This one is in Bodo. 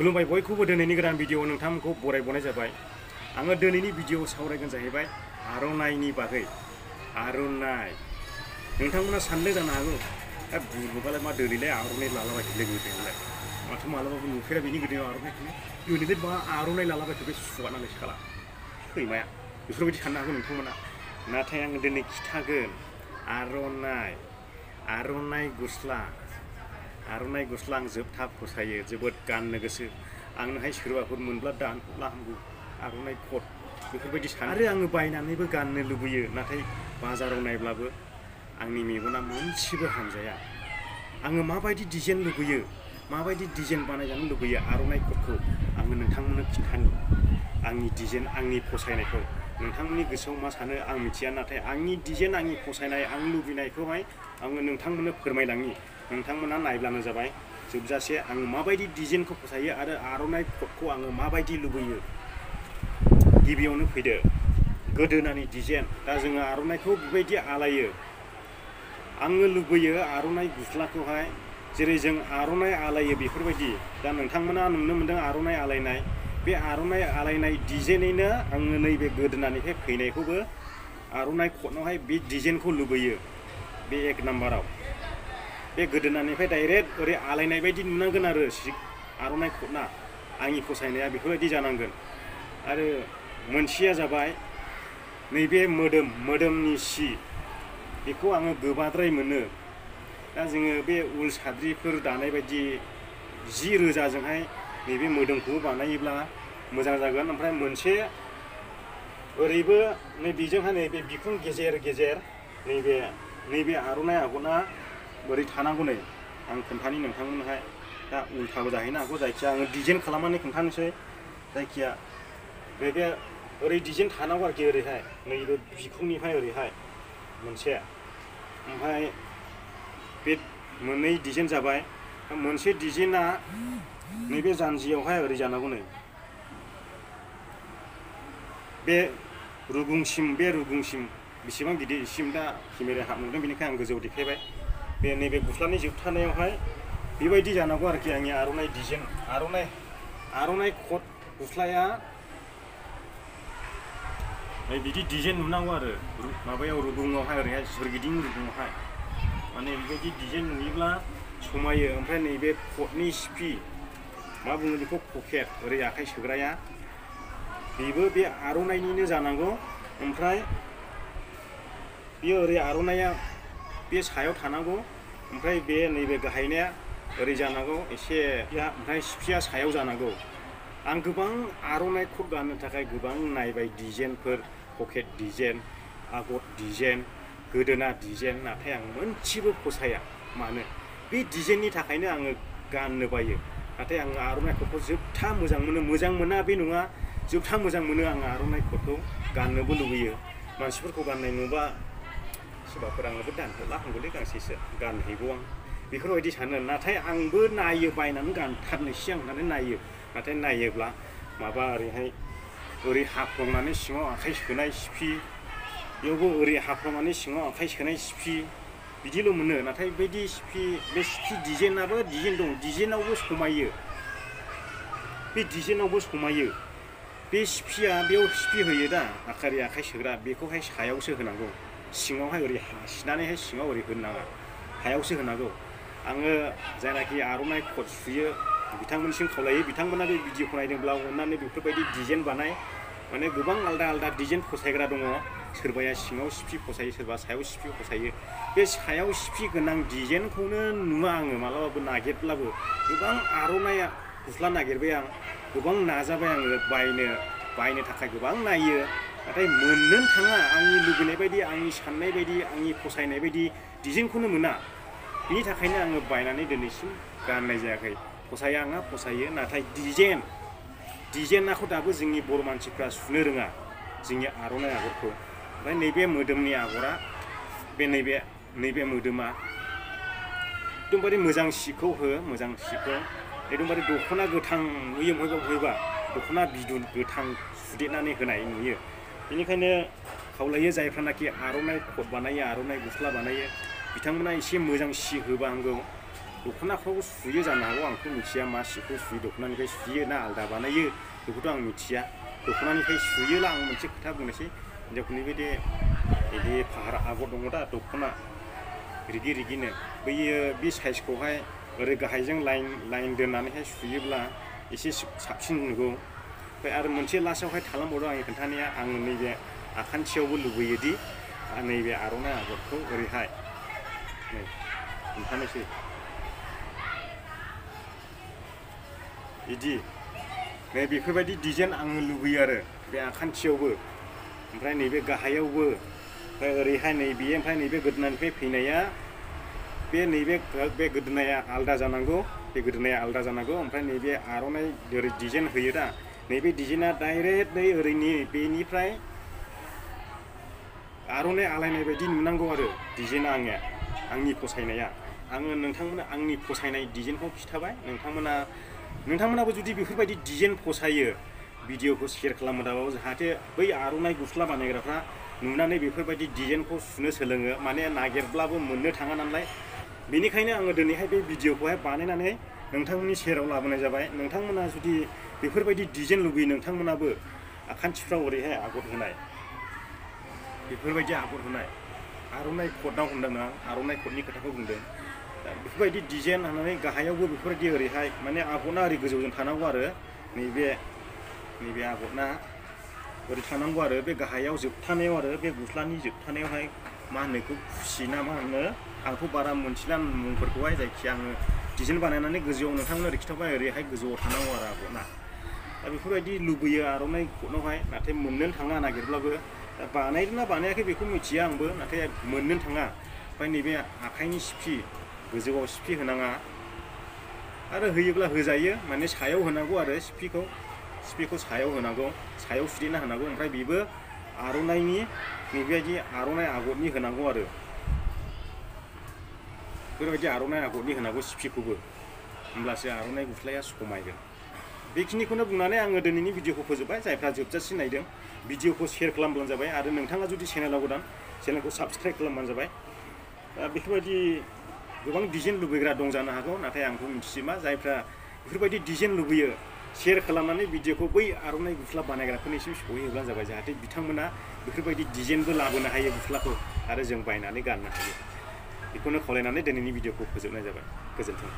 खुलुमबाय बयखौबो दिनैनि गोदान भिडिअ नोंथांमोनखौ बरायबावनाय जाबाय। आङो दिनैनि भिडिअ सावरायगोन जाहैबाय आर'नाइनि बागै। आर'नाइ नोंथांमोना सानदों जानो हागौ दा बुरबुबालाय मा दिनैलाय आर'नाइ लालाबायखोलै गोदोलाय माथो मालाबाबो नुफेरा बिनि गोदोयाव आर'नाइखौनो दिनैलाय मा आर'नाइ लालाबायखो बे सुवानालाय साला सैमाया बेफोरबायदि साननो हागौ नोंथांमोना। नाथाय आङो दिनै खिथागोन आर'नाइ गस्ला आं जोबथा फसायो, जोबोद गाननो गोसो। आंनोहाय सोरबाफोर मोनब्ला दानहरला हामगौ आर'नाइ कट बेफोरबायदि सानो। आरो आङो बायनानैबो गाननो लुबैयो, नाथाय बाजाराव नायब्लाबो आंनि मेगना मोनसेबो हामजाया। आङो माबायदि डिजाइन लुबैयो, माबायदि डिजाइन बानायजानो लुबैयो आर'नाइ कटखौ आङो नोंथांमोननो खिन्थानि। आंनि डिजाइन, आंनि फसायनायखौ नोंथांमोननि गोसोआव मा सानो आं मिथिया, नाथाय आंनि डिजाइन, आंनि फसायनाय, आं लुबैनायखौहाय आङो नोंथांमोननो फोरमायलांनि। नोंथांमोना नायब्लानो जाबाय जोबजासे आङो माबायदि डिजाइनखौ फसायो आरो आर'नाइ कटखौ आङो माबायदि लुबैयो। गिबियावनो फैदो गोदोनानि डिजाइन। दा जोङो आर'नाइखौ बेबायदि आलायो। आङो लुबैयो आर'नाइ गस्लाखौहाय जेरै जों आर'नाइ आलायो बेफोरबायदि। दा नोंथांमोना नुनो मोन्दों आर'नाइ आलायनाय, बे आर'नाइ आलायनाय डिजाइनैनो आङो नैबे गोदोनानिफ्राय फैनायखौबो आर'नाइ कटनावहाय बे डिजाइनखौ लुबैयो। बे एक नाम्बाराव बे गोदोनानिफ्राय डाइरेक्ट ओरै आलायनाय बायदि नुनांगोन आरो आर'नाइ कटना आंनि फसायनाया बेफोरबायदि जानांगोन। आरो मोनसेया जाबाय नैबे मोदोमनि सि, बेखौ आङो गोबाद्राय मोनो। दा जोङो बे उल साद्रिफोर दानाय बायदि 10 रोजाजोंहाय नैबे मोदोमखौ बानायोब्ला मोजां जागोन। ओमफ्राय मोनसे ओरैबो नैबेजोंहाय नैबे बिखुं गेजेर नैबे आर'नाइ आगना बोरै थानांगौ नै आं खोन्थानि नोंथांमोनहाय। दा उल्थाबो जाहैनो हागौ, जायखिया आङो डिजाइन खालामनानै खोन्थानोसै। जायखिया बे ओरै डिजाइन थानांगौ आरोखि, ओरैहाय नैबे बिखुंनिफ्राय ओरैहाय मोनसे, ओमफ्राय बे मोननै डिजाइन जाबाय। मोनसे डिजाइना नैबे जानजियावहाय ओरै जानांगौ नै बे रुगुंसिम बेसेबां गिदिरसिम दा केमेराया हाबनुदों बेनिखायनो आं गोजौआव देखायबाय। बे नैबे गस्लानि जोबथानायावहाय बेबायदि जानांगौ आरोखि आंनि आर'नाइ डिजाइन। आर'नाइ कट गस्लाया बिदि डिजाइन नुनांगौ आरो माबायाव रुगुङावहाय ओरैहाय सोरगिदिं रुगुङावहाय माने बेबायदि डिजाइन नुयोब्ला समायो। ओमफ्राय नैबे कटनि सिफि मा बुङो बेखौ, पकेट ओरै आखाइ सोग्राया, बेबो बे आर'नाइनिनो जानांगौ। ओमफ्राय बेयो ओरै आर'नाइया बे सायाव थानांगौ। ओमफ्राय बे नैबे गाहायनाया ओरै जानांगौ एसे, ओमफ्राय सिफिया सायाव जानांगौ। आं गोबां आर'नाइ कट गाननो थाखाय गोबां नायबाय डिजाइनफोर, पकेट डिजाइन, आगर डिजाइन, गोदोना डिजाइन, नाथाय आं मोनसेबो फसाया। मानो? बे डिजाइननि थाखायनो आङो गाननो बायो। नाथाय आङो आर'नाइ कटखौ जोबथा मोजां मोनो। मोजां मोना बे नङा, जोबथा मोजां मोनो आङो आर'नाइ कटखौ, गाननोबो लुबैयो। मानसिफोरखौ गाननाय नुबा सोरबाफोर आंनोबो दानहरला हामगौलै गांसेसो गानहैगौ आं बेफोरबायदि सानो। नाथाय आंबो नायो, बायनानै गानथारनोसै आं होननानै नायो। नाथाय नायोब्ला माबा ओरै हाफ्लंनानै सिङाव आखाइ सोनाय सिफि, बेयावबो ओरै हाफ्लंनानै सिङाव आखाइ सोनाय सिफि, बिदिल' मोनो। नाथाय बेबायदि सिफि, बे सिफि डिजाइनाबो डिजाइन दं, डिजाइनावबो समायो, बे डिजाइनावबो समायो। बे सिफिया बेयाव सिफि होयो दा आखाइ सोग्रा, बेखौहाय सायावसो होनांगौ, सिङावहाय ओरै हासिनानैहाय सिङाव ओरै होनो नाङा, हायावसो होनांगौ। आङो जायनाखि आर'नाइ कट सुयो बिथांमोननिसिम खावलायो, बिथांमोना बे भिडिअखौ नायदोंब्ला अननानै बेफोरबायदि डिजाइन बानाय। माने गोबां आलदा डिजाइन फसायग्रा दङ। सोरबाया सिङाव सिफि फसायो, सोरबा सायाव सिफि फसायो। बे सायाव सिफि गोनां डिजाइनखौनो नुवा आङो मालाबाबो नागिरब्लाबो। गोबां आर'नाइ गस्ला नागिरबाय आं, गोबां नाजाबाय आङो बायनो थाखाय गोबां नायो, नाथाय मोननोनो थाङा। आंनि लुबैनाय बायदि, आंनि साननाय बायदि, आंनि फसायनाय बायदि डिजाइनखौनो मोना। बिनि थाखायनो आङो बायनानै दिनैसिम गाननाय जायाखै। फसायो, नाथाय डिजाइनखौ दाबो जोंनि बर' मानसिफ्रा सुनो रोङा, जोंनि आर'नाइ आगरखौ। ओमफ्राय नैबे मोदोमनि आगरा, बे नैबे मोदोमा एकदमबारे मोजां सिखौ हो, मोजां सिखौ एकदमबारे दख'ना गोथां नुयो बबेबा दख'ना बिदन गोथां सुदेरनानै होनाय नुयो। बेनिखायनो खावलायो जायफ्रानाखि आर'नाइ कट बानायो, आर'नाइ गस्ला बानायो, बिथांमोना एसे मोजां सि होबा हामगौ। दख'नाखौ सुयो जानो हागौ आंथ' मिथिया मा सिखौ सुयो दख'नानिफ्राय सुयो ना आलदा बानायो बेखौथ' आं मिथिया दख'नानिफ्राय सुयोला आं मोनसे खोथा बुंनोसै हिन्जावफोरनि बिदि फाहार आगर दङ दा दख'ना रिगि रिगिनो बैयो बे साइजखौहाय ओरै गाहायजों लाइन दोननानैहाय सुयोब्ला एसे साबसिन नुगौ ओमफ्राय आरो मोनसे लास्टआवहाय थालांबावदों आंनि खोन्थानाया आं नैबे आखान्थियावबो लुबैयोदि नैबे आर'नाइ आगरखौ ओरैहाय नै खोन्थानोसै बिदि नै बेफोरबायदि डिजाइन आङो लुबैयो आरो बे आखान्थियावबो ओमफ्राय नैबे गाहायावबो ओमफ्राय ओरैहाय नैबे ओमफ्राय नैबे गोदोनानिफ्राय फैनाया बे गोदोनाया आलदा जानांगौ बे गोदोनाया आलदा जानांगौ ओमफ्राय नैबे आर'नाइ ओरै डिजाइन होयो दा नैबे डिजाइना डाइरेक्ट नै ओरैनि बेनिफ्राय आर'नाइ आलायनाय बायदि नुनांगौ आरो डिजाइना आंनि फसायनाया आङो नोंथांमोना आंनि फसायनाय डिजाइनखौ खिथाबाय नोंथांमोनाबो जुदि बेफोरबायदि डिजाइन फसायो भिडिअखौ शेयार खालामोदाबाबो जाहाथे बै आर'नाइ गस्ला बानायग्राफ्रा नुनानै बेफोरबायदि डिजाइनखौ सुनो सोलोङो माने नागिरब्लाबो मोननो थाङा नालाय बेनिखायनो आङो दिनैहाय बे भिडिअखौहाय बानायनानै नोंथांमोननि सेराव लाबोनाय जाबाय नोंथांमोना जुदि बेफोरबायदि डिजाइन लुबैयो नोंथांमोनाबो आखान्थिफ्राव ओरैहाय आगर होनाय बेफोरबायदि आगर होनाय आर'नाइ कटआव होनदों आं आर'नाइ कटनि खोथाखौ बुंदों बेफोरबायदि डिजाइन होनानै गाहायावबो बेफोरबायदि ओरैहाय माने आगरना ओरै गोजौजों थानांगौ आरो नैबे आगरना ओरै थानांगौ आरो बे गाहायाव जोबथानायाव आरो बे गस्लानि जोबथानायावहाय मा होनो बेखौ खुसि ना मा होनो आंथ' बारा मोनथिला मुंफोरखौहाय जायखिया आङो डिजाइन बानायनानै गोजौआव नोंथांमोन ओरै खिथाबाय ओरैहाय गोजौआव थानांगौ आरो आगरना दा बेफोरबायदि लुबैयो आर'नाइ कटआवहाय नाथाय मोननोनो थाङा नागिरब्लाबो बानायदोंना बानायाखै बेखौ मिथिया आंबो नाथाय मोननोनो थाङा ओमफ्राय नैबे आखाइनि सिफि गोजौआव सिफि होनाङा आरो होयोब्ला होजायो माने सायाव होनांगौ आरो सिफिखौ सायाव होनांगौ सायाव सुदेरना होनांगौ ओमफ्राय बेबो आर'नाइनि बेबायदि आर'नाइ आगरनि होनांगौ आरो बेफोरबायदि आर'नाइ आगरनि होनांगौ सिफिखौबो होमब्लासो आर'नाइ गस्लाया समायगोन बेखिनिखौनो बुंनानै आङो दिनैनि भिडिअखौ फोजोबबाय जायफ्रा जोबजासिम नायदों भिडिअखौ शेयार खालामब्लानो जाबाय आरो नोंथाङा जुदि चेनेलाव गोदान चेनेलखौ साबस्क्राइब खालामबानो जाबाय बेफोरबायदि गोबां डिजाइन लुबैग्रा दं जानो हागौ नाथाय आंखौ मिथिजोबा जायफ्रा बेफोरबायदि डिजाइन लुबैयो शेयार खालामनानै भिडिअखौ बै आर'नाइ गस्ला बानायग्राफोरनिसिम सहैयोब्ला जाबाय जाहाथे बिथांमोना बेफोरबायदि डिजाइनबो लाबोनो हायो गस्लाखौ आरो जों बायनानै गाननो हायो बेखौनो खावलायनानै दिनैनि भिडिअखौ फोजोबनाय जाबाय गोजोन्थों।